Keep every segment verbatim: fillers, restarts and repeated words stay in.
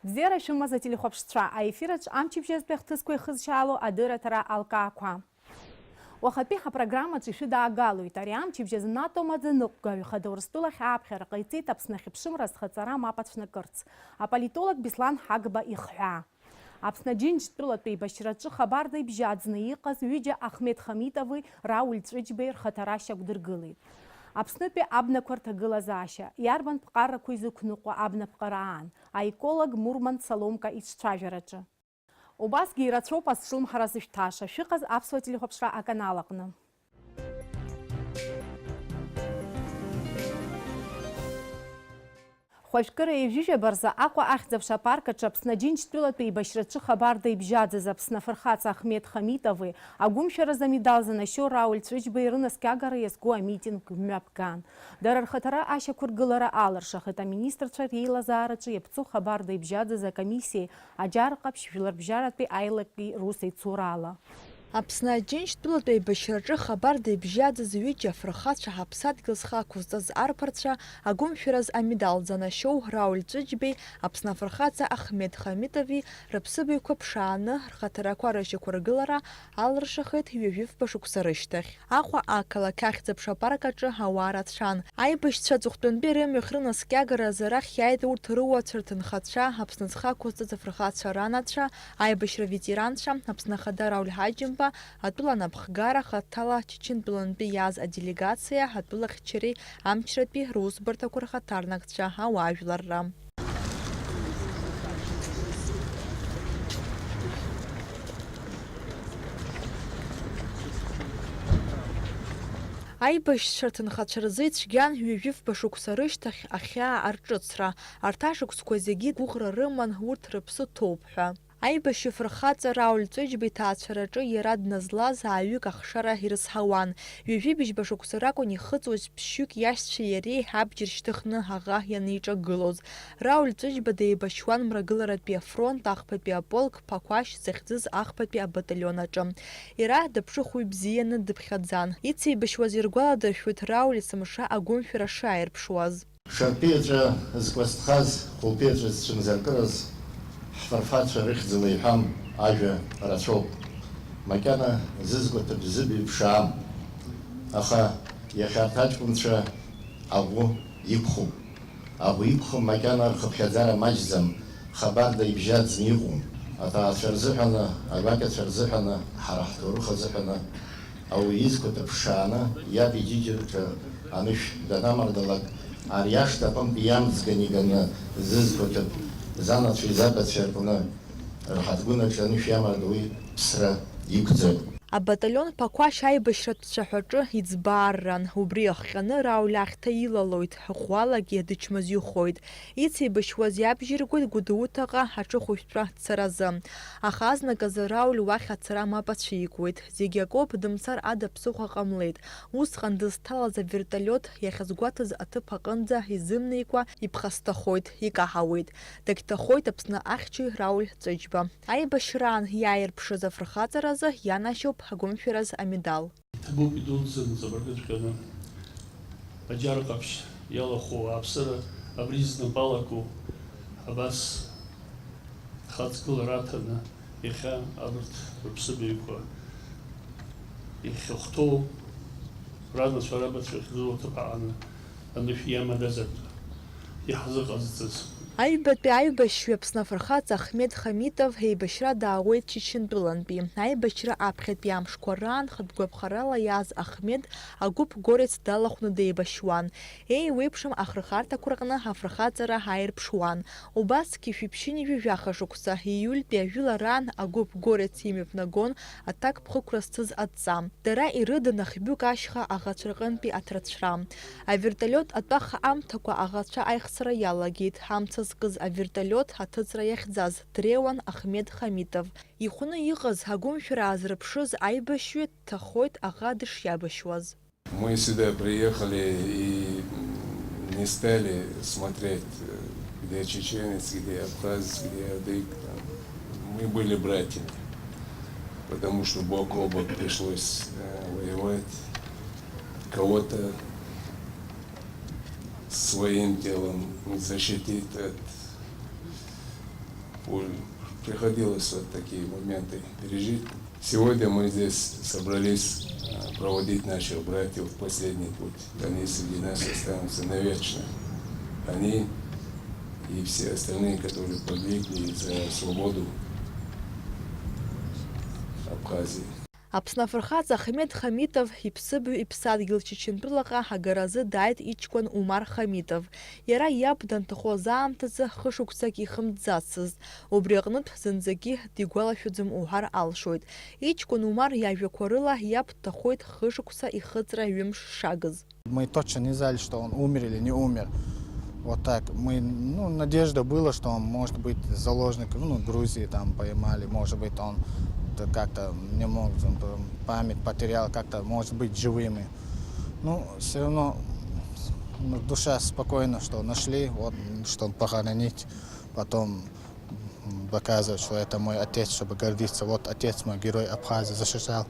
Бзиара шәымаз, ателехәаԥшцәа, аефир аҿы амчыбжьазтәи ахҭысқәа ихызшьаало адырраҭара алкаақәа. Уахатәи ҳапрограммаҿы ишәыдаагалоит, ари амчыбжь азы НАТО маӡаныҟәгаҩ хада Урыстәылахь ааԥхьара ҟаиҵеит Аԥсны ахьыԥшымра азхаҵара мап ацәнакырц, аполитолог Беслан Ҳагба ихҳәаа. Аԥсны Аџьынџьтәылатә еибашьраҿы хабарда ибжьаӡны иҟаз ҩыџьа Ахмед Хамитови Рауль Ҵәыџьбеи рхаҭара шьақәдыргылеит. Аԥснытәи абнақәа рҭагылазаашьа, иарбан ԥҟарақәа изықәныҟәо абнаԥҟара аан, аеколог Мурман Соломка иҿцәажәараҿы. Убасгьы ирацәоуп азҿлымҳара зышәҭаша, шәыҟаз аԥсуа телехәаԥшра аканал аҟны. Хәажәкыра ҩажәижәаба рзы Аҟәа ахьӡ-аԥша апарк аҿы Аԥсны Аџьынџьтәылатәи еибашьраҿы хабарда ибжьаӡыз Аԥсны афырхаҵа Ахмед Хамитови агәымшәаразы амедал занашьоу Рауль Ҵәыџьбеи рынаскьагара иазку амитинг мҩаԥган. Дара рхаҭара ашьақәыргылара алыршахеит аминистрцәа реилазаараҿы иаԥҵоу хабарда ибжьаӡыз акомиссиеи Аџьар Ҟаԥшь жәларбжьаратәи аилаки рус еицураала. Аԥсны Аџьынџьтәылатә еибашьраҿы хабарда ибжьаӡыз ҩыџьа афырхацәа ҳаԥсадгьыл зхы ақәызҵаз арԥарцәа агәымшәараз амедал занашьоу Рауль Ҵәыџьбеи Аԥсны афырхаҵа Ахмед Хамитови рыԥсыбаҩқәа ԥшааны, рхаҭарақәа рышьақәыргылара алыршахеит ҩажәи фба шықәса рышьҭахь. Аҟәа ақалақь ахьӡ-аԥша апарк аҿы ауаа рацәан. Аибашьцәа аҵыхәтәантәи рымҩахь рынаскьагаразы арахь иааит урҭ руацәа рҭынхацәа, Аԥсны зхы ақәызҵаз афырхацәа ранацәа, аибашьра ветеранцәа, Аԥсны Ахада Рауль Ҳаџьымба, атәыла анапхгара, хаҭала Чачынтәылантәи иааз аделегациа, атәылахьчареи амчратәи русбарҭақәа рхаҭарнакцәа, ауаажәларра. Аибашьцәа рҭынхацәа рзы ицәгьан ҩажәи фба шықәса рышьҭахь ахьаа арҿыцра. Арҭ ашықәсқәа зегьы гәыӷра рыман урҭ рыԥсы ҭоуп ҳәа. Аибашьҩы фырхаҵа Рауль Ҵәыџьба иҭаацәараҿы иара дназлаз ааҩык ахшара ирызҳауан. Ҩажәи быжьба шықәса ракәын ихыҵуаз, ԥшьҩык иашьцәеи иареи абџьар шьҭыхны аӷа ианиҿагылоз. Рауль Ҵәыџьба деибашьуан Мрагыларатәи афронт ахԥатәи аполк Ԥақәашь захьӡыз ахԥатәи абаталион аҿы. Иара дыԥшыхәҩы бзианы дыԥхьаӡан. Ицеибашьуаз иргәаладыршәоит Рауль есымша агәымшәара шааирԥшуаз. Шарԥеиаҵәа зкәасҭхаз, хәылԥеиаҵәа зцәымзаркыраз, ҳфырхацәа рыхьӡала иҳәам ажәа рацәоуп. Макьана зызкәаҭа бзыбаҩ ԥшаам. Аха иахьа арҭ аҷкәынцәа агәы иқәхуп. Агәы иқәхым макьана рхыԥхьаӡара маҷӡам, хабарда ибжьаӡны иҟоу. Аҭаацәа рзыҳәаны, агәакьацәа рзыҳәаны, ҳара ҳҭоурых азыҳәаны, ауаҩы изқәаҭа ԥшааны, иаб иџьынџьраҿы анышә данамардалак, ари ашҭа аҟынтә иамҵган иганы зызқәаҭыԥ занацәеи забацәеи рҟны рҳаҭгәын аҿы анышә иамардо уи ԥсра иқәӡам. Абаталион Ԥақәашь аибашьратә цәаҳәаҿы иӡбаарран, убри иахҟьаны Рауль ахьҭа илалоит, ӷәӷәалагьы дычмазаҩхоит. Ицеибашьуаз иабжьиргоит Гәдоуҭаҟа аҽыхәышәтәра царазы. Аха азныказы Рауль уахь ацара мап ацәикуеит. Зегь акоуп, дымцар ада ԥсыхәа ҟамлеит. Усҟан дызҭалаз аверталиот иахьазгәаҭаз аҭыԥ аҟынӡа изымнеикәа иԥхасҭахоит, икаҳауеит. Дагьҭахоит Аԥсны ахьчаҩ Рауль Ҵәыџьба. Аибашьраан иааирԥшыз афырхаҵаразы ианашьоуп агәымшәараз амедал. Иҭабуп идуӡӡаны ҵабыргыҵәҟьаны Аџьар Ҟаԥшь иалахәу ауааԥсыра абри знапы алаку, абас хаҵгылара аҭаны иахьа абарҭ рыԥсыбаҩқәа ихьыхәҭоу ранацәа рабацәа иахьӡоу аҭыԥ аҟны анышә иамадазаргьы иаҳзыҟазҵаз. Аҩбатәи аибашьҩы Аԥсны афырхаҵа Ахмед Хамитов еибашьра даауеит Чачынтәылантәи. Аибашьра аԥхьатәи амшқәа раан хатә гәаԥхарала иааз Ахмед агәыԥ Горец далахәны деибашьуан. Еиуеиԥшым ахырхарҭақәа рҟны афырхаҵара ааирԥшуан. Убасгьы шәиԥшьынҩажәи жәаха шықәса ииультәи ажәылараан агәыԥ Горец имҩаԥнагон аҭакԥхықәра зцыз адҵа. Дара ирыдын ахҩык ашьха аӷацәа рҟынтәи аҭрацәра. Аверталиот атәаха аамҭақәа аӷацәа аихсра иалагеит, амца зкыз аверталиот аҭыҵра иахьӡаз дреиуан Ахмед Хамитов. Ихәны иҟаз агәымшәара аазырԥшыз аибашьҩы дҭахоит аӷа дышиабашьуаз. Мы сюда приехали и не стали смотреть, где чеченец, где абхазец, где адык. Там. Мы были братьями, потому что бок о бок пришлось э, воевать. Кого-то своим телом защитить от Приходилось вот такие моменты пережить. Сегодня мы здесь собрались э, проводить наших братьев в последний путь. Они среди нас останутся навечно. Они и все остальные, которые подвигли за свободу Абхазии. Аԥсны афырхаҵа Ахмед Хамитов иԥсыбаҩ иԥсадгьыл Чачынтәылаҟа агаразы дааит иҷкәын Умар Хамитов. Иара иаб данҭахоз аамҭазы хышықәсак ихымӡацызт. Убри аҟнытә зынӡагьы дигәалашәаӡом уҳәар алшоит. Иҷкәын Умар иажәақәа рыла иаб дҭахоит хышықәса ихыҵра ҩымш шагыз. Мы точно не знали, что он умер или не умер. Вот так. Мы, ну, надежда была, что он, может быть, заложник, ну, Грузии там поймали, может быть, он как-то не мог, память потерял, как-то, может быть, живыми. Ну, все равно ну, душа спокойна, что нашли, вот, что похоронить, потом показывать, что это мой отец, чтобы гордиться. Вот отец мой, герой Абхазии, защищал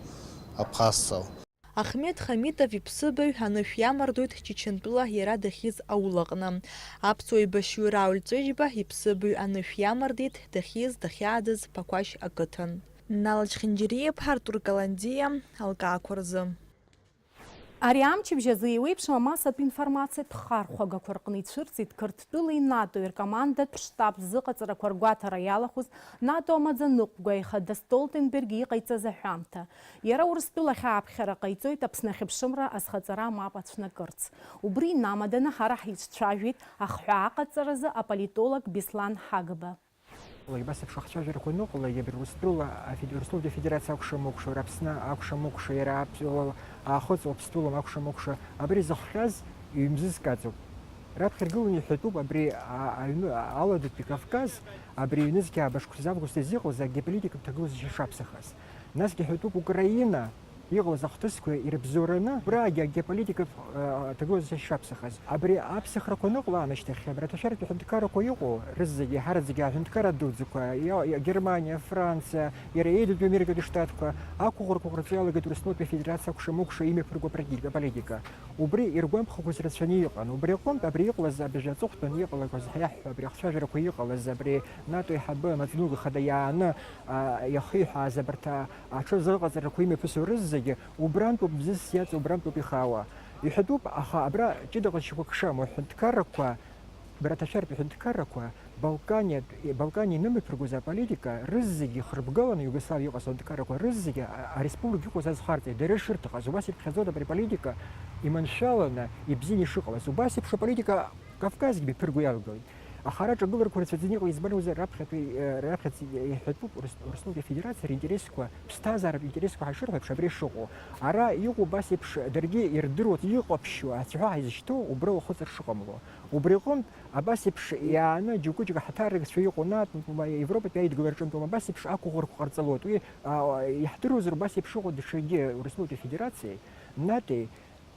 абхазцев. Ахмед Хамитов иԥсыбаҩ анышә иамардоит Чачынтәыла иара дахьиз аулаҟны. Аԥсуа еибашьҩы Рауль Ҵәыџьба иԥсыбаҩ анышә иамардеит дахьиз, дахьааӡаз Ԥақәашь ақыҭан. Нала Чхинџьариа-иԥҳа, Артур Каландиа, алкаақәа рзы. Ари амчыбжь азы еиуеиԥшым амассатә информациатә хархәагақәа рҟны ицәырҵит Қырҭтәылеи натои ркомандатә штаб зыҟаҵарақәа ргәаҭара иалахәыз нато амаӡаныҟәгаҩ ихада Столтенберг иҟаиҵаз аҳәамҭа. Иара Урыстәылахь ааԥхьара ҟаиҵоит Аԥсны ахьыԥшымра азхаҵара мап ацәнакырц. Убри инамаданы ҳара ҳицәцәажәеит ахҳәаа аҟаҵаразы аполитолог Беслан Ҳагба. Абас еиԥш ахцәажәарақәа аныҟалалак, абри Урыстәыла, Урыстәылатәи Афедерациа акәша-мыкәша, Аԥсны акәша-мыкәша, иара аахыҵ Уаԥстәылам акәша-мыкәша, абри зыхҟьаз ҩ-мзызк аҵоуп. Раԥхьа иргыланы иҳәатәуп абри аҩны, Аладатәи Кавказ, абри ҩнызқь ааба шықәсазы август азы иҟалаз агеополитикатә ҭагылазаашьа шаԥсахаз. Насгьы иҳәатәуп Украина, иҟалаз ахҭысқәа ирыбзоураны, убраагьы агеополитикатә ҭагылазаашьа шаԥсахаз. Абри аԥсахрақәа аныҟала аамышьҭахь, абри аҭашәаратәи аҳәынҭқаррақәа иҟоу рызегьы, ҳара зегьы аҳәынҭқарра дуӡӡақәа, Германиа, Франциа, иара Еидаҭәатәи Америкатәи Штатқәа ақәыӷәӷәарақәа ҟарҵо иалагеит Урыстәылатәи Афедерациа акәша-мыкәша имҩаԥырго аполитика. Убри иргәамԥхақәаз рацәаны иҟан. Убри аҟынтә абри иҟалаз абыржәы аҵыхәтәан иҟалақәаз ҳәа иаҳҳәо, абри ахцәажәарақәа иҟалаз, абри нато еиҳабы амаҵзуҩ хада иааны иахиҳәааз абарҭ аҽазыҟаҵарақәа имҩаԥысуа рызегьы убрантәуп бзиас иаҵоу, убрантәуп ихаауа. Иҳәатәуп, аха абра ҷыда ҟазшьақәак шамоу аҳәынҭқаррақәа, абарҭ аҭашәаратә ҳәынҭқаррақәа, Балканиатә, Балканиа инымҩаԥыргоз аполитика рызегьы ихырбгаланы, Иугославиа иҟаз аҳәынҭқаррақәа рызегьы ареспублика иҟаз азхарҵеит, дара ишырҭахыз. Убас иԥхьаӡоит абри аполитика иманшәаланы, ибзианы ишыҟалаз. Убас еиԥш аполитика Кавказгьы мҩаԥырго иалагылеит. Аха ара аҿагыларақәа рацәаӡаны иҟан, избан акәзар, раԥхьатәи, раԥхьаӡа иҳәатәуп Урыстәылатәи Афедерациа ринтересқәа, ԥсҭазааратә интересқәа ҳашырҳәо еиԥш абра ишыҟоу. Ара иҟоу убас еиԥш даргьы ирдыруа, иҟаԥшьу ацәаҳәа ҳаизышьҭоу убра уахыҵыр шыҟамло. Убри аҟынтә, абас еиԥш иааны џьоукы-џьоукы ҳаҭаррыгцәа иҟоу, натә, Европатәи аидгыла рҿынтәоума, абас еиԥш ақәыӷәӷәарақәа ҟарҵалоит. Уи иаҳдыруазар, убас еиԥш иҟоу даҽакгьы Урыстәылатәи Афедерациеи, натеи,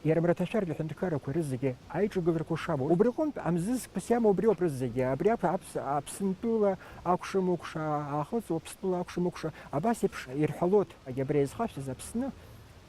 иара мраҭашәаратәи аҳәынҭқаррақәа рызегьы аиҿагыларақәа шамоу. Убри аҟынтә, амзызқәас иамоу убриоуп рызегьы. Абри аԥ-, аԥс-, Аԥсынтәыла акәша-мыкәша, аахыҵ Уаԥстәыла акәша-мыкәша, абас еиԥш ирҳәалоит, абри аизхашәҵаз Аԥсны,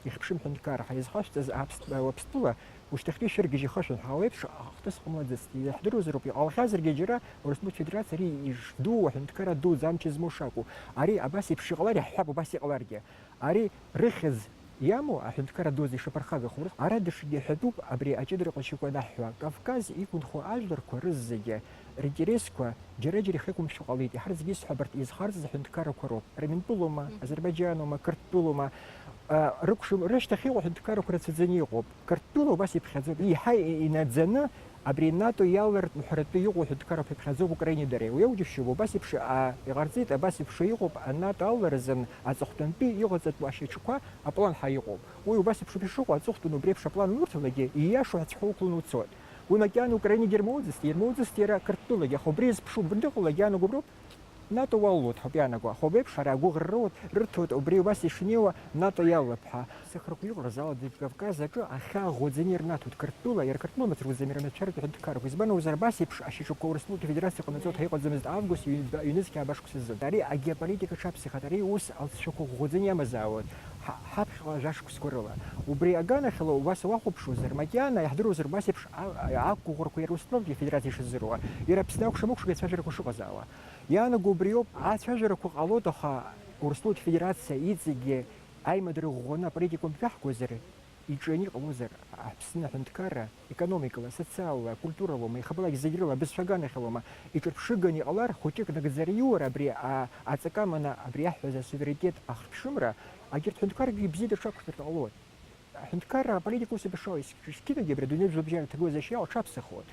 ихьыԥшым ҳәынҭқарра ҳаизхашәҵаз Аԥс-, Уаԥстәыла, ушьҭахьтәи шәыргьежь ихашәан ҳәа ала еиԥш ахҭыс ҟамлаӡацт. Иаҳдыруазароуп, иҟалахьазаргьы џьара Урыстәыла Федерациа ари ишдуу аҳәынҭқарра дуӡӡа амч змоу шакәу. Ари абас еиԥш иҟалар иаҳҳәап, убас иҟаларгьы. Ари рыхьӡ иамоу аҳәынҭқарра дуӡӡа ишаԥырхагахо, ара даҽакгьы ҳәатәуп, абри аҷыдара ҟазшьақәа анаҳҳәа, Кавказ иқәынхо ажәларқәа рызегьы ринтересқәа џьара-џьара ихеиқәымшәо ҟалеит, иаҳа зегьы исҳәо абарҭ изхарҵаз аҳәынҭқаррақәа роуп, Арментәылоума, Азербаиџьанума, Қырҭтәылоума, рыкәшам-, рышьҭахь иҟоу аҳәынҭқаррақәа рацәаӡаны иҟоуп. Қырҭтәыла убас иԥхьаӡоуп, еиҳа инаӡаны абри АНАТО иалалартә мҳәаратәы иҟоу аҳәынҭқаррақәа иԥхьаӡоуп Украинеи дареи. Уи аџьышьоуп, убас еиԥш иҟарҵеит, абас еиԥш иҟоуп АНАТО алаларазын аҵыхәтәантәи иҟаҵатәу ашьаҿақәа аплан ҳәа иҟоуп. Уи убас еиԥшуп ишыҟоу, аҵыхәтәан убри еиԥш аплан унарҭалакгьы, ииашоу ацәҳәа уқәланы уцоит. Уи макьана Украинагьы ирмоуӡазт, ирмоуӡазт иара Қырҭтәылагьы, аха убри иазԥшу бандыҟалак иаанаго уброуп. АНАТО уалалоит ҳәоуп иаанаго, аха убеиԥш ара агәыӷра рыуеит, рырҭоит, убри убас ишнеиуа АНАТО иалалап ҳәа. Сыхрақәа иҟалаз Аладатәи Кавказ аҿы ахьаа ӷәӷәаӡаны ирнаҭоит Қырҭтәыла, иара Қырҭтәыла мацәыргәыҵам, иара анацәаратә ҳәынҭқаррақәа. Избан акәзар, абас еиԥш ашьаҿақәа Урыстәылатәи Афедерациа иҟанаҵо ҳәа иҟаӡамызт август ҩынтә-, ҩнызқь ааба шықәсазы. Ари агеополитика аҽаԥсахт, ари ус алҵшәақәа ӷәӷәаӡаны иамазаауан. ҳаԥхьаҟа жәашықәсқәа рыла. Убри аганахьала убас уахәаԥшуазар, макьана иаҳдыруазар убас еиԥш а-, а-, ақәгәыӷрақәа иара Урыстәылатәи Афедерациа ишазыруа, иара Аԥсны акәшамыкәшагьы ацәажәарақәа шыҟазаауа. Иаанаго убриоуп, ацәажәарақәа ҟалоит, аха Урыстәылатәи Афедерациа иҵегьгьы аимадара ӷәӷәаны аполитикаҟынтә шәаҳгозар, иҿианы иҟалозар, Аԥсны аҳәынҭқарра, економикала, социалла, культурала, еихабалак зегь рыла, абызшәа аганахьалома, иҿырԥшыганы иҟалар, хәыҷык нагӡара иур абри а-, аҵакы аманы абри иаҳҳәаз асуверенитет ахԥшымра, егьырҭ ҳәынҭқарракгьы ибзианы рҽақәшәартә ҟалоит. Аҳәынҭқарра аполитика ус еиԥш ауа, зқьы-, зқьынагьы абри адунеи жәлабжьара ҭагылазаашьа иала аҽаԥсахуеит.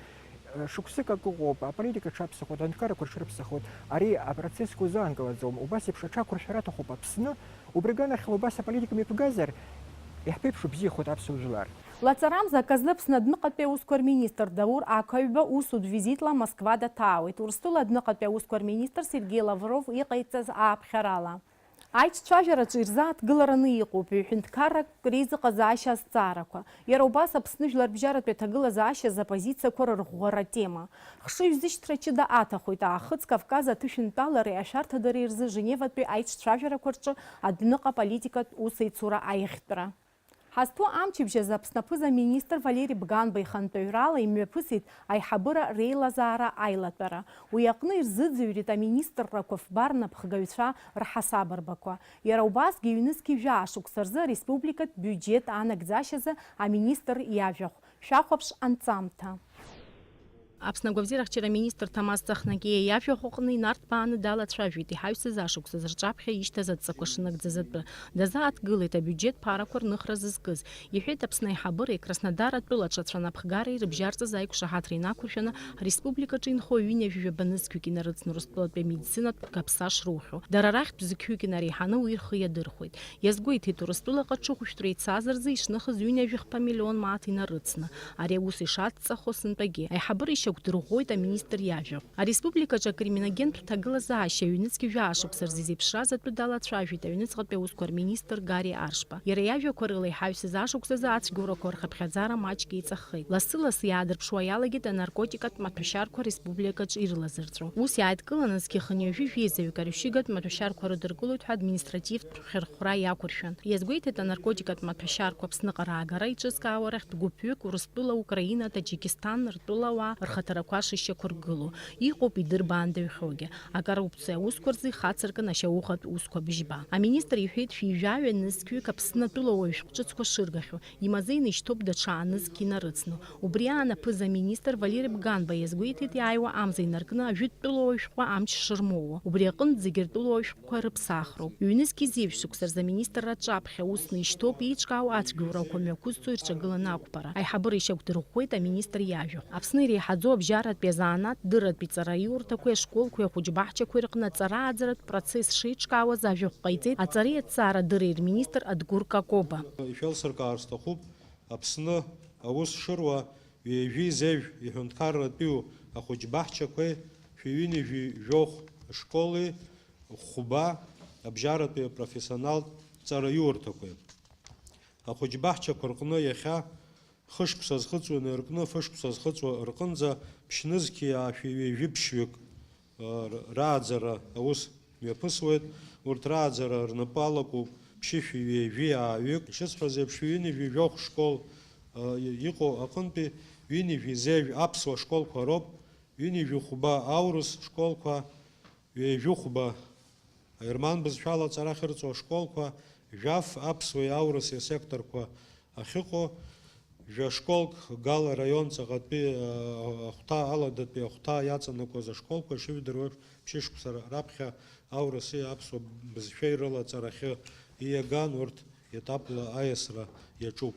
Шықәсык акы ыҟоуп, аполитика аҽаԥсахуеит, аҳәынҭқаррақәа рҽырԥсахуеит. Ари апроцессқәа узаанкылаӡом. Убас еиԥш аҽақәыршәара аҭахуп Аԥсны. Убри аганахьала убас аполитика мҩаԥгазар, иаҳԥеиԥшу бзиахоит аԥсуа жәлар. Лаҵарамза аказы Аԥсны адәныҟатәи аусқәа рминистр Даур Ақаҩба усутә визитла Москва даҭаауеит, Урыстәыла адәныҟатәи аусқәа рминистр Сергеи Лавров иҟаиҵаз ааԥхьарала. Аиҿцәажәараҿы ирзааҭгылараны иҟоуп ҩ-ҳәынҭқаррак реизыҟазаашьа азҵаарақәа, иара убас Аԥсны жәларбжьаратәи аҭагылазаашьа азы апозициақәа рырӷәӷәара атема. Хшыҩзышьҭра ҷыда аҭахоит Аахыҵ Кавказ аҭышәынтәалареи ашәарҭадареи рзы Женеватәи аиҿцәажәарақәа рҿы адәныҟа политикатә усеицура аиӷьтәра. Ҳазҭоу амчыбжь азы Аԥсны аԥыза-министр Валери Бганба ихантәаҩрала имҩаԥысит аиҳабыра реилазаара аилатәара. Уи аҟны ирзыӡырҩит аминистррақәа фба рнапхгаҩцәа рҳасабырбақәа. Иара убасгьы ҩнызқьи жәаа шықәса рзы ареспубликатә биуџьет анагӡашьазы аминистр иажәахә. Шәахәаԥш анҵамҭа. Аԥсны агәабзиарахьчара аминистр Ҭамаз Ҵахнакиа иажәахә аҟны инарҭбааны далацәажәеит иҳаҩсыз ашықәсазы рҿаԥхьа ишьҭаз адҵақәа шынагӡаз атәы. Дазааҭгылеит абиуџьет ԥарақәа рныхра зызкыз. Иҳәеит Аԥсны аиҳабыреи Краснодар атәыла аҿацәа анапхгареи рыбжьарҵаз аиқәшаҳаҭра инақәыршәаны, ареспубликаҿы инхо ҩынҩажәи жәаба нызқьҩык инарыцны Урыстәылатәи амедицинатә каԥса шроухьоу. Дара рахьтә зқьҩык инареиҳаны уи рхы иадырхәеит. Иазгәеиҭеит, Урыстәылаҟа ҽыхәшәтәра еицаз рзы ишныхыз ҩынҩажәи хԥа миллион мааҭ инарыцны. Ари аус ишацҵахо сынтәагьы аиҳабыра ишьақәдырӷәӷәоит аминистр иажәахә. Ареспубликаҿы акриминогентә ҭагылазаашьа ҩнызқьи жәаа шықәса рзы изеиԥшраз атәы далацәажәеит аҩныҵҟатәи аусқәа рминистр Гари Аршба. Иара иажәақәа рыла иҳаҩсыз ашықәсазы ацәгьоурақәа рхыԥхьаӡара маҷк еиҵаххит. Лассы-лассы иаадырԥшуа иалагеит анаркотикатә маҭәашьарқәа республикаҿ ирылазырҵәо. Ус иааидкыланы зқьы хынҩажәи жәеизаҩык арҩашьыгатә маҭәашьарқәа рыдыркылоит ҳәа административтә хьырхәра иақәыршәан. Иазгәеиҭеит анаркотикатә маҭәашьарқәа Аԥсныҟа раагара еиҿызкаауа рахьтә гәыԥҩык Урыстәыла, Украина, Таџьикисҭан ртәылауаа рхаҭарақәа шышьақәыргыло. Иҟоуп идырбаанда иҳәогьы. Акоррупциа аусқәа рзы ихацыркын ашьаухатә усқәа быжьба. Аминистр иҳәеит, шәи жәаҩа нызқьҩык Аԥсны атәылауаҩ шәҟәҿыцқәа шыргахьоу, имазеины ишьҭоуп даҽа аанызқь инарыцну. Убри аан аԥыза-министр Валери Бганба иазгәеиҭеит, иааиуа амза инаркны ажәытә тәылауаҩ шәҟәы амч шырмоуа. Убри аҟынтә зегьы ртәылауаҩ шәҟәқәа рыԥсахроуп. Ҩнызқьи зеижә шықәса рзы аминистрра аҿаԥхьа усны ишьҭоуп еиҿкаау ацәгьоурақәа мҩақәызҵо ирҿагыланы ақәԥара. Аиҳабыра ишьақәдырӷәӷәеит аминистр иажәахә. Аԥсны иреиҳаӡоу абжьаратәи азанааҭ дырратәи ҵараиурҭақәеи ашколқәеи ахәыҷбаҳчақәеи рҟны аҵара ааӡаратә процесс шеиҿкаауаз ажәахә ҟаиҵеит аҵареи аҭҵаарадырреи рминистр Адгәыр Какоба. Ишәеилсыркаар сҭахуп, Аԥсны аус шыруа ҩажәи зежә иҳәынҭқарратәиу ахәыҷбаҳчақәеи шәи ҩынҩажәи жәохә школи хәба абжьаратәи апрофессионалтә ҵараиурҭақәеи. Ахәыҷбаҳчақәа рҟны иахьа хышықәса зхыҵуа инаркны фышықәса зхыҵуа рҟынӡа ԥшьнызқьи аашәи ҩажәи ԥшьҩык, р-, рааӡара аус мҩаԥысуеит. Урҭ рааӡара рнапы алакуп ԥшьышәи ҩажәи ааҩык. Ишысҳәаз еиԥш, ҩынҩажәи жәохә школ, ы, иҟоу аҟынтәи ҩынҩажәи зежә аԥсуа школқәа роуп, ҩынҩажәи хәба аурыс школқәа, ҩажәи хәба аерман бызшәала аҵара ахьырҵо ашколқәа, жәаф аԥсуеи аурыси асекторқәа ахьыҟоу, жәа школк Гала араион ҵаҟатәи, а, ахәҭа, аладатәи ахәҭа иаҵанакуаз ашколқәа, ишыжәдыруа еиԥш, ԥшьышықәса раԥхьа аурыси аԥсуа бызшәеи рыла аҵарахьы ииаган, урҭ етапла аиасра иаҿуп.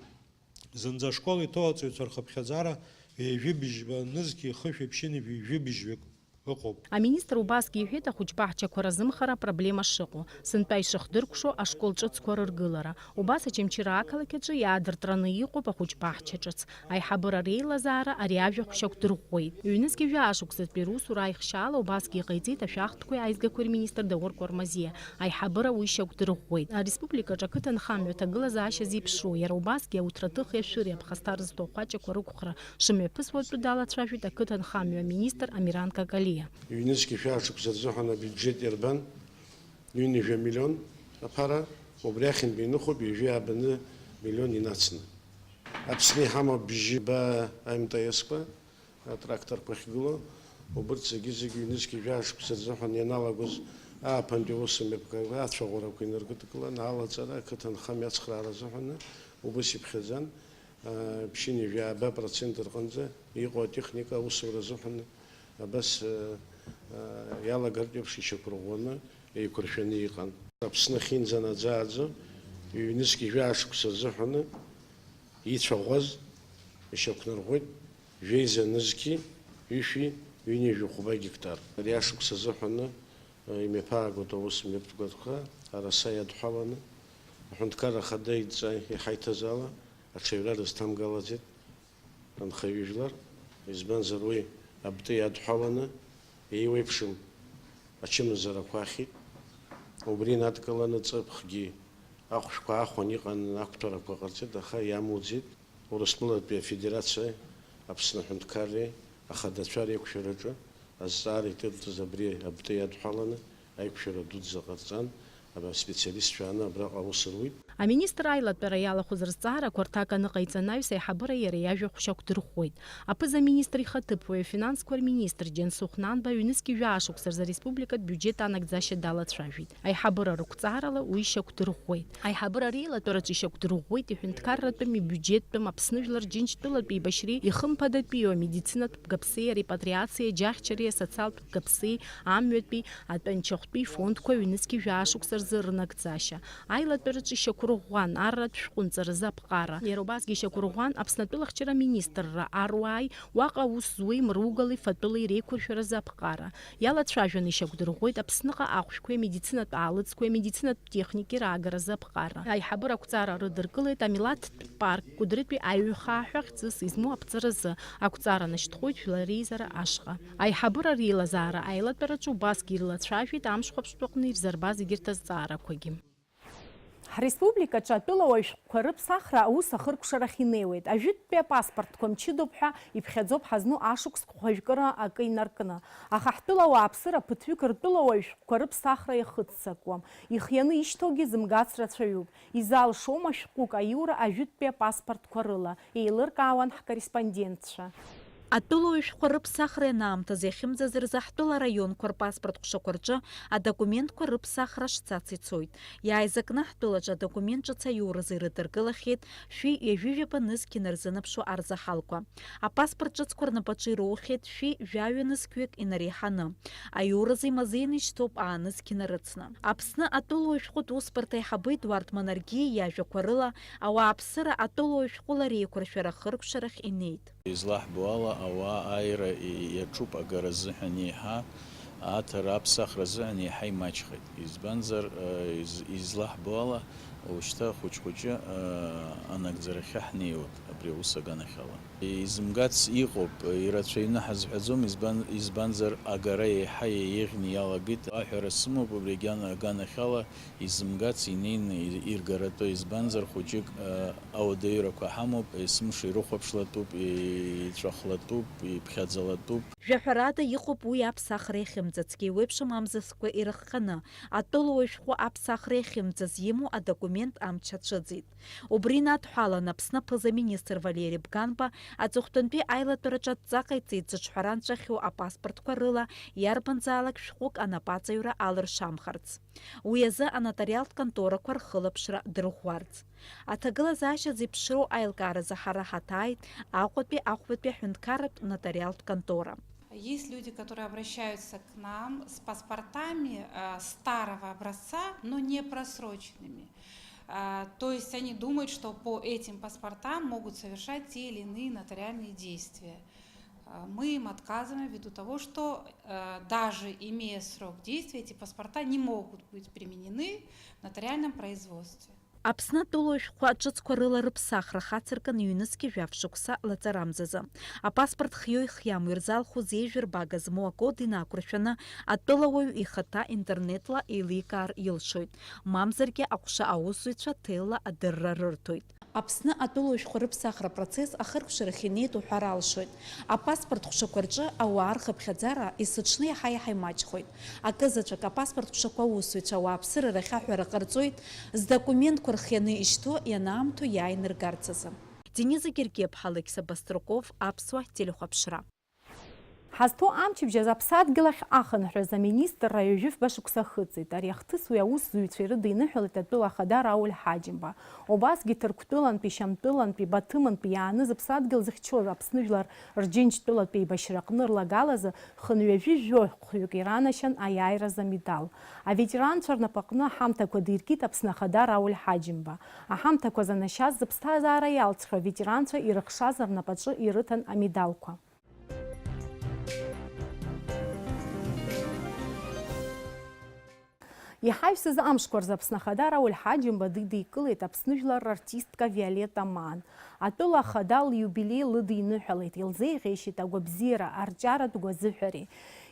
Зынӡа ашкол иҭоу аҵаҩцәа рхыԥхьаӡара ҩажәи быжьба нызқьи хышәи ԥшьынҩажәи жәибжьҩык ыҟоуп. Аминистр убасгьы иҳәеит, ахәыҷбаҳчақәа разымхара апроблема шыҟоу, сынтәа ишыхдыркәшо ашкол ҿыцқәа рыргылара. Убас Очамчыра ақалақь аҿы иаадыртраны иҟоуп ахәыҷбаҳча ҿыц. Аиҳабыра реилазаара ари ажәахә шьақәдырӷәӷәеит. Ҩнызқьи жәаа шықәсатәи русура аихшьаала убасгьы иҟаиҵеит ашәахтәқәеи аизгақәеи рминистр Даур Кәармазиа. Аиҳабыра уи шьақәдырӷәӷәеит. Ареспубликаҿы ақыҭанхамҩа аҭагылазаашьа зеиԥшроу, иара убасгьы ауҭраҭыхи ашәыреи аԥхасҭа рызҭо ахәаҷақәа рықәхра шымҩаԥысуа атәы далацәажәеит ақыҭанхамҩа аминистр Амиран Какалиа. Ҩнызқьи жәаа шықәса рзыҳәан абиуџьет иарбан? Ҩынҩажәа миллион аԥара. Убри ахьынтә иныхоуп ҩажәи ааба миллион инацны. Аԥсны иҳамоуп бжьба МТС-қәа, атракторқәа ахьгылоу, убырҭ зегьы-зегьы ҩнызқьи жәаа шықәса рзыҳәан ианалагоз ааԥынтәи аусмҩаԥгатәқәа ацәаӷәарақәа инаргәыдкылан, алаҵара, ақыҭанхамҩа ацхраара азыҳәан ус иԥхьаӡан. Ԥшьынҩажәи ааба процент рҟынӡа иҟоу атехника аусура азыҳәан абас, э, э, иалагартә еиԥш ишьақәырӷәӷәаны еиқәыршәаны иҟан. Аԥсны ахьынӡанаӡааӡо ҩнызқьи жәаа шықәса рзыҳәаны ицәаӷәаз ишьақәнарӷәӷәеит жәеиза нызқьи ҩышәи ҩынҩажәи хәба гектар. Ари ашықәс азыҳәаны, э, имҩаԥаагоит аусмҩаԥгатәқәа араса иадҳәаланы, аҳәынҭқарра ахада идҵа иҳаиҭаз ала, аҽаҩра рызҭамгалаӡеит. Анхаҩыжәлар, избанзар уи абтәы иадҳәаланы еиуеиԥшым ачымазарақәа ахьит. Убри инадкыланы ҵыԥхгьы ахәшәқәа аахәан иҟан, ақәҭәарақәа ҟарҵеит, аха иамуӡеит. Урыстәылатәи Афедерациеи Аԥсны аҳәынҭқарреи ахадацәа реиқәшәараҿы азҵаара иҭырҵаз абри абтәы иадҳәаланы аиқәшәара дуӡӡа ҟарҵан, аспециалистцәа ааны абраҟа аус руит. Аминистр аилатәара иалахәыз рызҵаарақәа рҭак аныҟаиҵа анаҩс, аиҳабыра иара иажәахә шьақәдырӷәӷәеит. Аԥыза-министр ихаҭыԥуаҩ, афинансқәа рминистр Џьансыхә Нанба ҩнызқьи жәаа шықәса рзы ареспубликатә биуџьет анагӡашьа далацәажәеит. Аиҳабыра рықәҵаарала уи шьақәдырӷәӷәеит. Аиҳабыра реилатәараҿы ишьақәдырӷәӷәеит иҳәынҭқарратәым, ибиуџьеттәым, Аԥсны Жәлар Рџьынџьтәылатәи еибашьреи ихымԥадатәиу амедицинатә бгаԥсеи, арепатриациеи, аџьаҳшьареи асоциалтә бгаԥсеи, амҩатәи, атәанчахәтәи фондқәа ҩнызқьи жәаа шықәса рзы рнагӡашьа. Аилатәараҿы ишьақәырӷәӷәан арратә шәҟәы нҵаразы аԥҟара. Иара убасгьы ишьақәырӷәӷәан Аԥсны атәылахьчара аминистрра аруааи уаҟа аус зуеи мругали фатәылеи реиқәыршәаразы аԥҟара. Иалацәажәаны ишьақәдырӷәӷәеит Аԥсныҟа ахәшәқәеи амедицинатә аалыҵқәеи амедицинатә техникеи раагаразы аԥҟара. Аиҳабыра ақәҵара рыдыркылеит амилаҭтә парк Кәыдрытәи аҩхаа ҳәа хьӡыс измоу аԥҵаразы. Ақәҵара нашьҭхоит жәлар реизара ашҟа. Аиҳабыра реилазаара аилатәараҿы убасгьы ирылацәажәеит амшхәаԥштәы аҟны ирзырбаз егьырҭ азҵаарақәагьы. Ҳреспубликаҿы атәылауаҩ шәҟәқәа рыԥсахра аус ахыркәшарахь инеиуеит. Ажәытәтәи апаспортқәа мчыдоуп ҳәа иԥхьаӡоуп ҳазну ашықәс хәажәкыра акы инаркны. Аха ҳтәылауаа ԥсыра ԥыҭҩык ртәылауаҩ шәҟәқәа рыԥсахра иахыццакуам. Ихианы ишьҭоугьы зымгац рацәаҩуп. Изалшома шәҟәык аиура ажәытәтәи апаспортқәа рыла, еилыркаауан ҳкорреспондентцәа. Атәылауаҩ шәҟәқәа рыԥсахра ианаамҭаз иахьымӡаз рзы ҳтәыла араионқәа рпаспорт ҟәшақәа рҿы адокументқәа рыԥсахра шцац ицоит. Иааизакны ҳтәылаҿы адокумент ҿыц аиуразы ирыдыркылахьеит шәи ҩажәи жәаба нызқь инарзынаԥшуа арзаҳалқәа. Апаспорт ҿыцқәа рнапаҿы ироухьеит шәи жәаҩа нызқьҩык инареиҳаны. Аиуразы имазеины ишьҭоуп аа нызқь инарыцны. Аԥсны атәылауаҩ шәҟәытә усбарҭа аиҳабы Едуард Манаргиа иажәақәа рыла, ауааԥсыра атәылауаҩ шәҟәыла реиқәыршәара ахыркәшарахь инеит. Излаҳбо ала, ауаа ааира и-, иаҿуп агара азыҳәан еиҳа, аҭара аԥсахра азыҳәан еиҳа имаҷхеит. Избанзар, э, из-, излаҳбо ала, уажәшьҭа хәыҷ-хәыҷы, э, анагӡарахьы ҳнеиуеит абри аус аганахьала. Изымгац иҟоуп, ирацәаҩны ҳазҳәаӡом, избан-, избанзар агара еиҳа еиӷьны иалагеит. Аҳәара сымоуп, убри агьан-, аганахьала изымгац инеины ир-, иргаратәы, избанзар хәыҷык, э, ауадаҩрақәа ҳамоуп, есымша ирыхәаԥшлатәуп, иҵәахлатәуп, иԥхьаӡалатәуп. Жәаҳәарада иҟоуп уи аԥсахра иахьымӡацгьы, еиуеиԥшым амзызқәа ирыхҟьаны, атәылауаҩ шәҟәы аԥсахра иахьымӡаз имоу адокумент амч ацәыӡит. Убри инадҳәалан, Аԥсны аԥыза-министр Валери Бганба аҵыхәтәантәи аилатәараҿы адҵа ҟаиҵеит зыҿҳәара нҵәахьоу апаспортқәа рыла иарбанзаалак шәҟәык анапаҵаҩра алыршамхарц. Уи азы анотариалтә конторақәа рхылаԥшра дырӷәӷәарц. Аҭагылазаашьа зеиԥшроу аилкааразы ҳара ҳаҭааит Аҟәатәи Аҟәатәи аҳәынҭқарратә нотариалтә контора. Есть люди, которые обращаются к нам с паспортами, э, старого образца, но не просроченными. А, то есть они думают, что по этим паспортам могут совершать те или иные нотариальные действия. А, мы им отказываем ввиду того, что, э, даже имея срок действия, эти паспорта не могут быть применены в нотариальном производстве. Аԥсны атәылауаҩ шәҟәқәа ҿыцқәа рыла рыԥсахра хацыркын ҩнызқьи жәаф шықәса лаҵарамзазы. Апаспорт хиоу ихиамоу ирзалху зеижә рбага змоу акод инақәыршәаны, атәылауаҩ ихаҭа интернетла еиликаар илшоит, мамзаргьы аҟәша аусзуҩцәа ҭелла адырра рырҭоит. Аԥсны атәылауаҩшәҟәқәа рыԥсахра апроцесс ахыркәшарахь инеит уҳәар алшоит. Апаспорт ҟәшақәа рҿы ауаа рхыԥхьаӡара есыҽны иаҳа-иаҳа имаҷхоит. Акызаҵәык апаспорт ҟәшақәа аусзуҩцәа ауааԥсыра рахь аҳәара ҟарҵоит, здокументқәа рхианы ишьҭоу ианаамҭоу иааины ргарц азы. Дениза Гергиаԥҳа, Алықьса Баструков, Аԥсуа телехәаԥшра. Ҳазҭоу амчыбжь азы Аԥсадгьыл ахь ахынҳәразы аминистрра ҩажәи фба шықәса ахыҵит. Ари ахҭыс уи аусзуҩцәа ирыдиныҳәалеит атәыла ахада Рауль Ҳаџьымба. Убасгьы Ҭырқәтәылантәи, Шьамтәылантәи, Баҭымынтәи иааны зыԥсадгьыл зыхьчоз Аԥсны жәлар рџьынџьтәылатәи еибашьраҟны рлагалазы хынҩажәи жәохәҩык иранашьан аиааиразы амедал. Аветеранцәа рнапаҟны аҳамҭақәа диркит Аԥсны ахада Рауль Ҳаџьымба. Аҳамҭақәа занашьаз зыԥсҭазаара иалҵхьоу аветеранцәа ирыхшаз рнапаҿы ирыҭан амедалқәа. Иҳаҩсыз амшқәа рзы Аԥсны Ахада Рауль Ҳаџьымба дидикылеит Аԥсны жәлар рартистка Виолетта Маан. Атәыла Ахада лиубилеи лыдиныҳәалеит, илзеиӷьеишьеит агәабзиара, арҿиаратә гәазыҳәареи.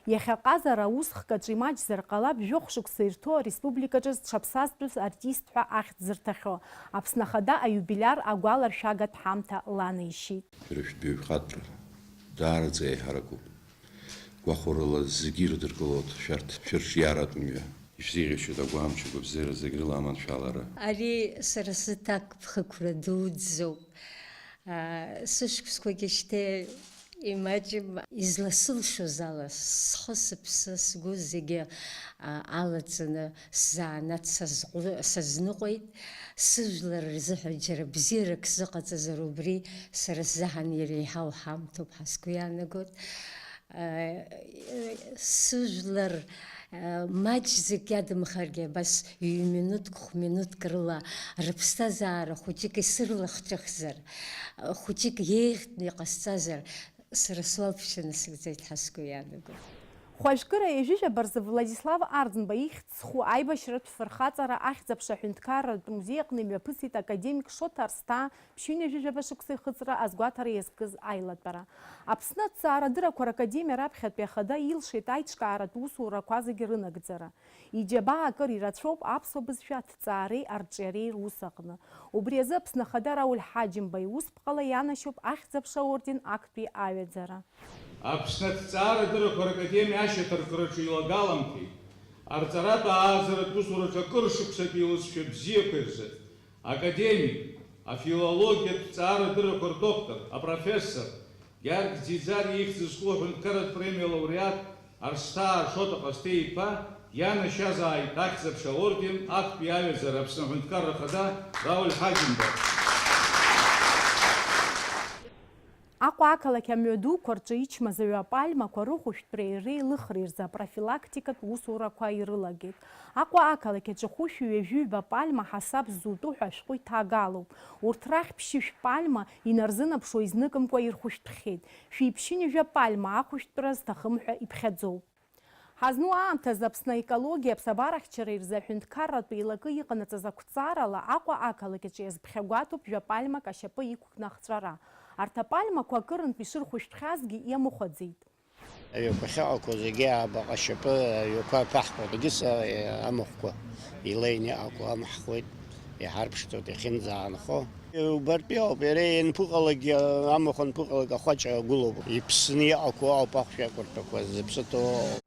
Иахьа ҟазара аус хкаҿы имаҷзар ҟалап, жәохә шықәса ирҭоу ареспубликаҿы зҽаԥсазтәыз артист ҳәа ахьӡ зырҭахьоу. Аԥсны Ахада аиубилиар агәаларшәагатә ҳамҭа ланеишьеит. Шәара шәдәеиԥхатәра даараӡа еиҳаракуп. Гәахәарыла зегьы ирыдыркылоит шәарҭ шәырҿиаратә мҩа. Ишәзеиӷьасшьоит агәамч, агәабзиара зегь рыла аманшәалара. Ари сара сзы ҭакԥхықәра дуӡӡоуп. Аа, сышықәсқәагьы шьҭа имаҷым, изласылшоз ала, схы, сыԥсы, сгәы зегьы, аа, алаҵаны, сзанааҭ сазҟәы-, сазныҟәеит. Сыжәлар рзыҳәа џьара бзиарак сзыҟаҵазар, убри сара сзыҳәан иреиҳау ҳамҭоуп ҳәа сгәы иаанагоит. Сыжәлар маҷӡак иадамхаргьы, абас ҩ-минуҭк, хә-минуҭк рыла рыԥсҭазаара хәыҷык исырлахҿыхзар, хәыҷык еиӷьтәны иҟасҵазар, сара суалԥшьа насыгӡоит ҳәа сгәы иаанагоит. Хәажәкыра ҩажәижәаба рзы Владислав Арӡынба ихьӡ зху аибашьратә фырхаҵара ахьӡ-аԥша аҳәынҭқарратә музеи аҟны имҩаԥысит академик Шоҭа Арсҭаа ԥшьынҩажәижәаба шықәса ихыҵра азгәаҭара иазкыз аилатәара. Аԥсны аҭҵаарадырақәа ракадемиа раԥхьатәи ахада илшеит аиҿкааратә усурақәа зегьы рынагӡара. Иџьабаа акыр ирацәоуп аԥсуа бызшәа аҭҵаареи арҿиареи рус аҟны. Убри азы Аԥсны Ахада Рауль Ҳаџьымба иусԥҟала ианашьоуп Ахьӡ-аԥша аорден актәи аҩаӡара. Аԥсны аҭҵаарадырақәа ракадемиа ашьаҭаркраҿы илагаламҭеит. Арҵаратә ааӡаратә усураҿы акыр шықәсатәи лызшәа бзиақәа ирзы академик, афилологиатә ҭҵаарадырақәа рдоктор, апрофессор Георги Ӡиӡариа ихьӡ зху аҳәынҭқарратә премиа лауреат Арсҭаа Шоҭа Ҟасҭеи-иԥа ианашьазааит Ахьӡ-аԥша аорден актәи аҩаӡара Аԥсны аҳәынҭқарра ахада Рауль Ҳаџьымба. Аҟәа ақалақь амҩадуқәа рҿы ичмазаҩу апальмақәа рыхәышәтәреи реилыхреи рзы апрофилактикатә усурақәа ирылагеит. Аҟәа ақалақь аҿы хәышәи ҩажәи ҩба пальма ҳасаб ззутәу ҳәа ашәҟәы иҭагалоуп. Урҭ рахь ԥшьышә пальма инарзынаԥшуа изныкымкәа ирхәышәтәхьеит. Шәи ԥшьынҩажәа пальма ахәышәтәра зҭахым ҳәа иԥхьаӡоуп. Ҳазну аамҭазы Аԥсны аекологиа аԥсабарахьчареи рзы аҳәынҭқарратә еилакы иҟанаҵаз ақәҵарала Аҟәа ақалақь аҿы иазԥхьагәаҭоуп жәа пальмак ашьапы иқәкны ахҵәара. Арҭ апальмақәа акырынтә ишырхәышәтәхьазгьы иамыхәаӡеит. Аҩақәа ахьыҟақәоу зегьы аабаҟа ашьапы аҩақәа аԥаҳҟоит. Егьыс амахәқәа илеины иҟақәоу амаҳхуеит, иҳарԥшӡоит иахьынӡаанхо. Убартәи ауп, иара ианԥыҟалакгьы, амахә анԥыҟалак ахәаҷ агәылоуп. Иԥсны иҟақәоу ауп ахәшәақәырҭақәа зыԥсы ҭоу.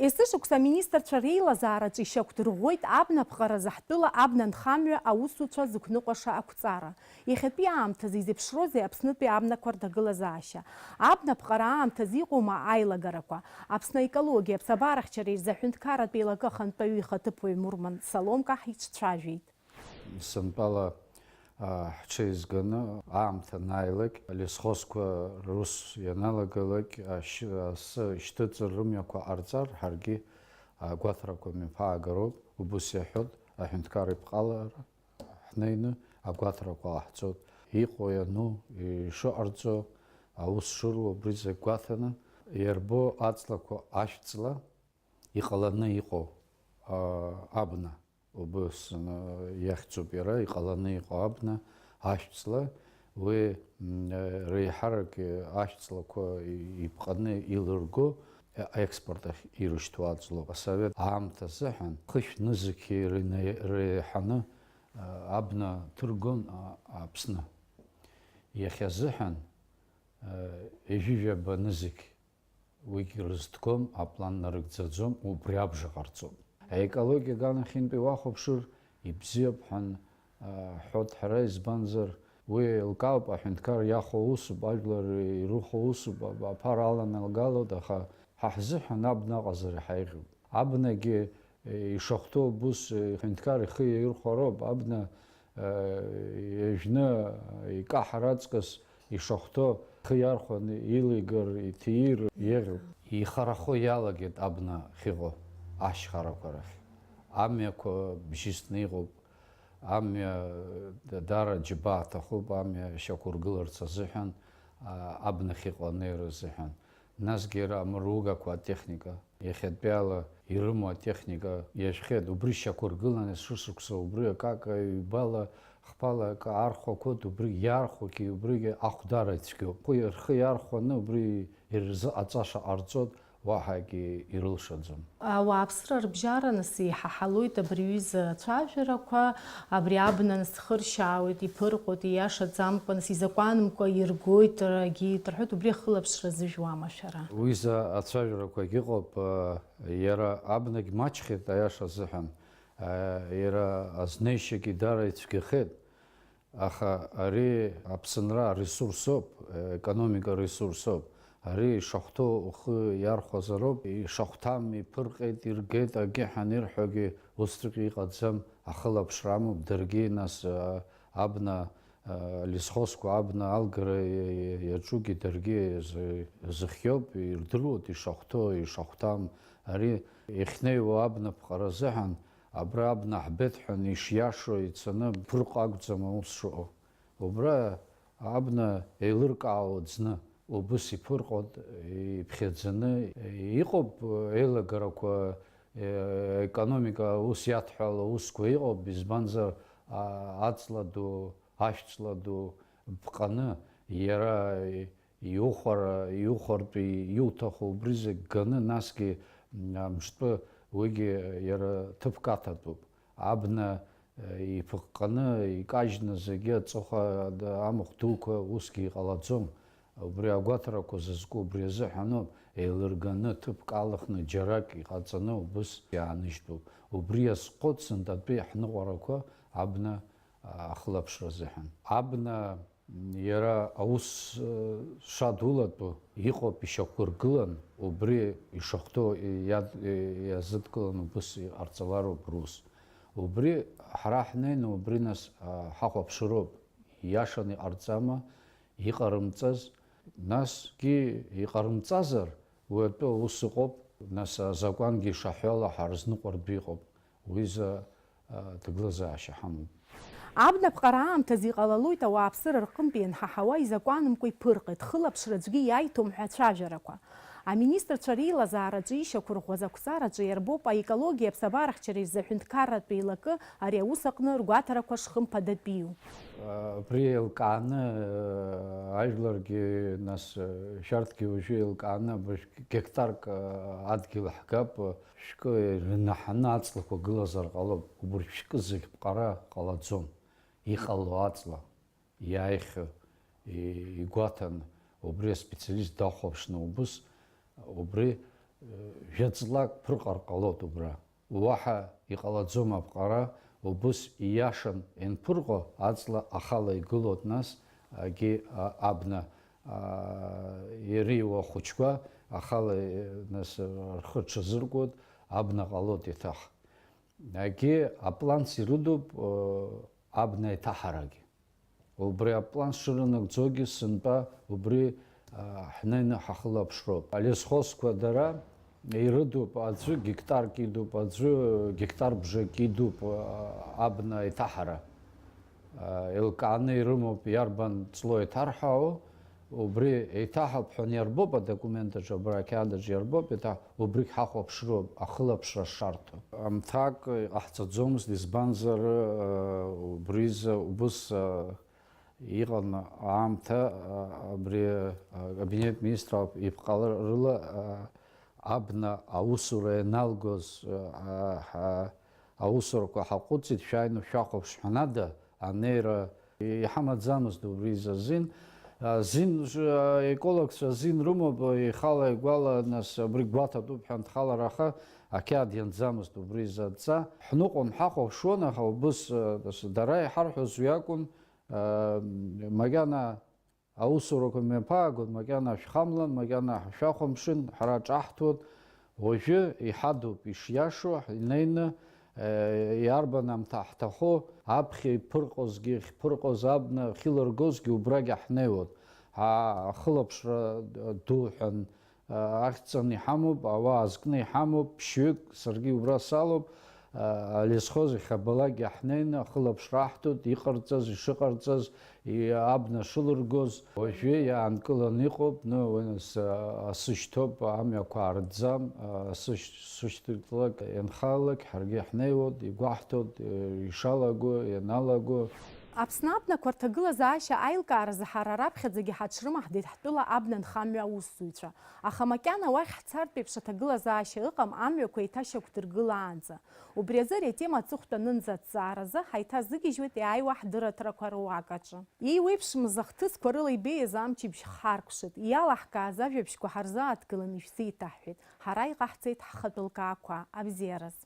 Есышықәса аминистрцәа реилазаараҿы ишьақәдырӷәӷәеит абнаԥҟаразы ҳтәыла абна нхамҩа аусуцәа зықәныҟәаша ақәҵара. Иахьатәи аамҭазы изеиԥшроузеи Аԥснытәи абнақәа рҭагылазаашьа? Абнаԥҟара аамҭазы иҟоума аилагарақәа? Аԥсны аекологиа аԥсабарахьчареи рзы аҳәынҭқарратә еилакы ахантәаҩы ихаҭыԥуаҩ Мурман Саломка ҳицәцәажәеит. Сынтәала, а, ҳҽеизганы аамҭа анааилак, алесхозқәа рус ианалагалак, ашьы-, асы шьҭыҵыр рымҩақәа ҟарҵар, ҳаргьы агәаҭарақәа мҩаԥаагароуп, убыс иаҳәоит, аҳәынҭқар иԥҟалара ҳнеины агәаҭарақәа ҟаҳҵоит. Иҟоу иану, ишыҟарҵо, аус шыруа, убри зегь гәаҭаны, иарбоу аҵлақәа ашәҵла, иҟаланы иҟоу, а, абна, убыс, а, иахьӡуп иара, иҟаланы иҟоу абна ашәҵла, уи, м, а, реиҳарак, а, ашәҵлақәа и-, иԥҟаны илырго, аекспорт ахь ирышьҭуа аҵлоуп. Асовет аамҭа азыҳәан хышә нызқь реиҳаны абна ҭыргон Аԥсны. Иахьазыҳәан ҩажәижәаба нызқь уигь рызҭгом, аплан нарыгӡаӡом, убри абжа ҟарҵом. Аекологиа аганахьынтәи уахәаԥшыр, ибзиоуп ҳәа ҳҳәоит ҳара, избанзар, уи еилкаауп, аҳәынҭқар иахәо усуп, ажәлар ирыхәо усуп, аԥара аланагалоит, аха ҳа ҳзыҳәан абна аҟазара иҳаиӷьуп. Абнагьы ишахәҭоу убыс, аҳәынҭқар ихы иаирхәароуп, абна ҩажәны икаҳар аҵкыс ишахәҭоу ихы иархәаны илигар, иҭиир еиӷьуп. Ихарахо иалагеит абна ахьыҟоу ашьхарақәа рахь. Амҩақәа бжьысны иҟоуп, амҩа даара џьабаа аҭахуп, амҩа шьақәыргыларц азыҳәан, абна ахьыҟоу анеира азыҳәан. Насгьы иара амыругақәа атехника, иахьатәиала ирымоу атехника иажәхьеит, убри шьақәыргыланы шышықәса убри акака ҩбала, хԥала акы архәақәоит, убри иархәогьы убригьы ахәдара ицәгьоуп. Хәы рхы иархәаны убри ирзыҟаҵаша ҟарҵоит, уаҳагьы ирылшаӡом. Ауааԥсыра рыбжьара нас иҳаҳалоит абри аҩыза ацәажәарақәа, абри абна нас хыршьаауеит, иԥырҟоит, ииашаӡамкәа, нас изакәанымкәа иргоит, рагьы рҳәоит, убри ахылаԥшра зыжәуама шәара? Уи за ацәажәарақәагь ыҟоуп, иара абнагь маҷхеит аиаша азыҳәан, иара азнеишьагьы даара ицәгьахеит. Аха ари Аԥсынра аресурсоуп, аекономика ресурсоуп. Ари ишахәҭоу ухы иархәазароуп, ишахәҭам иԥырҟеит, иргеит, акгьы ҳанирҳәогьы усҵәҟьа иҟаӡам, ахылаԥшра амоуп, даргьы нас, а, абна, а, лесхозқәа абна алгара иа-, иа-, иаҿугьы даргьы зы-, зыхиоуп, ирдыруеит ишахәҭоу, ишахәҭам. Ари ихьнеиуа абнаԥҟара азыҳәан, абра абна ҳбеит ҳәа ишиашоу ицаны ԥырҟ акәӡам аус шыҟоу. Убра абна еилыркаауа ӡны, убыс иԥырҟоит, иԥхьаӡаны иҟоуп еилагарақәа, е-, економика ус иадҳәало усқәа иҟоуп, избанзар, а-, аҵла ду, ашәҵла ду ԥҟаны, иара иухәара, иухәартә иуҭаху убри зегь ганы, насгьы, м, мҿтәы уигьы иара ҭыԥк аҭатәуп. Абна, э, иԥыҟҟаны, икажьны зегьы аҵыхәа, ада-, амахә дуқәа усгьы иҟалаӡом. Убри агәаҭарақәа зызку убри азыҳәаноуп, еилырганы ҭыԥк алахны џьарак иҟаҵаны убыс иааныжьтәуп. Убри иазхәыцын, атәи ҳныҟәарақәа абна, а, ахылаԥшра азыҳәан. Абна Иара аус, э, шадулатәу иҟоуп, ишьақәыргылан, убри ишахәҭоу иад-, иазыдкылан убыс иҟарҵалароуп рус. Убри ҳара ҳнеины убри нас, а, ҳахәаԥшыроуп, ииашаны иҟарҵама, иҟарымҵаз, насгьы иҟарымҵазар, уи атәы аус ыҟоуп, нас азакәангьы ишаҳәо ала ҳарызныҟәартә иҟоуп. Уи за, а, ҭагылазаашьа ҳамоуп. Абнаԥҟара аамҭазы иҟалалоит ауааԥсыра рҟынтә ианҳаҳауа изакәанымкәа иԥырҟеит, хылаԥшра аӡәгьы иаиҭом ҳәа ацәажәарақәа. Аминистрцәа реилазаараҿы ишьақәырӷәӷәаз ақәҵараҿы иарбоуп аекологиеи аԥсабарахьчареи рзы аҳәынҭқарратә еилакы ари аус аҟны ргәаҭарақәа шхымԥадатәиу. Абри еилкааны, ажәларгьы, нас, шәарҭгьы уажәы еилкааны, абыржә гектарк адгьыл ҳгап, шәкы ирынаҳаны аҵлақәа гылазар ҟалоит, убыржә шәкы зегь ԥҟара ҟалаӡом, иҟало аҵла, иааихьоу, и-, игәаҭан, убри аспециалист дахәаԥшны убыс, убри, э, жәаҵлак ԥырҟар ҟалоит убра. Уаҳа иҟалаӡом аԥҟара, убыс ииашан ианԥырҟо, аҵла ахала игылоит, нас, агьи, а, абна, а, ириуа ахәыҷқәа ахала, э, нас, рхы рҽазыркуеит, абна ҟалоит еиҭах. Егьи апланс ирыдуп, э, абна еиҭаҳарагьы. Убри аплан шырынагӡогьы сынтәа убри, э, ҳнеины ҳахылаԥшроуп. Алесхозқәа дара ирыдуп, аӡәы гектарк идуп, аӡәы гектар бжак идуп, э, абна еиҭаҳара. Э, еилкааны ирымоуп, иарбан ҵло еиҭарҳәаау, Убри еиҭаҳап ҳәа иарбоуп адокумент аҿы, абра ақьаад аҿы иарбоуп, еиҭа убригь ҳахәаԥшроуп, ахылаԥшра шарҭо. Амҭак иҟаҳҵаӡомызт, избанзар, э, убризы убыс, э, иҟан аамҭа, э, абри, э, акабинет министров ипҟаларыла, э, Абна аусура ианалгоз, а, ҳа-, аусурақәа ҳаҟәыҵит, шәааины шәахәаԥш ҳәа ада, анеира иҳамаӡамызт убри изы азин. А, зин, а, екологцәа азин рымоуп, ихала игәала, нас, абри гәаҭатәуп ҳәа анҭхалара, аха ақьаад ианӡамызт убри изы адҵа. Ҳныҟәон, ҳахәаԥшуан, аха убыс, а, нас, дара иҳарҳәоз уи акәын, а, макьана аусурақәа мҩаԥаагон, макьана шәхамлан, макьана шәахәамԥшын, ҳара ҿаҳҭуан. Уажәы иҳадуп, ишиашоу, инеины, э, иарбан амҭа ҳҭаху, аԥхьа иԥырҟозгьы, иахьԥырҟоз абна ахьылыргозгьы убрагь ҳнеиуан. А-, ахылаԥшра ду ҳәан, а, ахьӡҵаны иҳамоуп, ауаа азкны иҳамоуп, ԥшьҩык, саргьы убра салоуп, а, алесхоз иахьабалак иаҳнеины ахылаԥшра аҳҭоит, иҟарҵаз, ишыҟарҵаз, и-, абна шылыргоз. Уажәы иаанкыланы иҟоуп, ну, уи нас, а, асы шьҭоуп, амҩақәа аарӡам, а, асы ш-, сышьҭырҵлак, ианхалак, ҳаргьы иаҳнеиуеит, игәаҳҭоит, э, ишалаго, ианалаго. Аԥсны абнақәа рҭагылазаашьа аилкааразы ҳара раԥхьаӡагьы ҳаҽрымаҳдеит ҳтәыла абна нхамҩа аусзуҩцәа. Аха макьана уахь ҳцартә еиԥш аҭагылазаашьа ыҟам амҩақәа еиҭашьақәдыргылаанӡа. Убри азы ари атема аҵыхәтә анынӡа аҭҵааразы ҳаиҭазыгьежьуеит иааиуа ҳдырраҭарақәа руак аҿы. Еиуеиԥшымыз ахҭысқәа рыла ибеиаз амчыбжь ҳхаркәшеит, иалаҳкааз ажәабжьқәа ҳарзааҭгылан ишәзеиҭаҳҳәеит, ҳара иҟаҳҵеит ҳхатәы лкаақәа, абзиараз.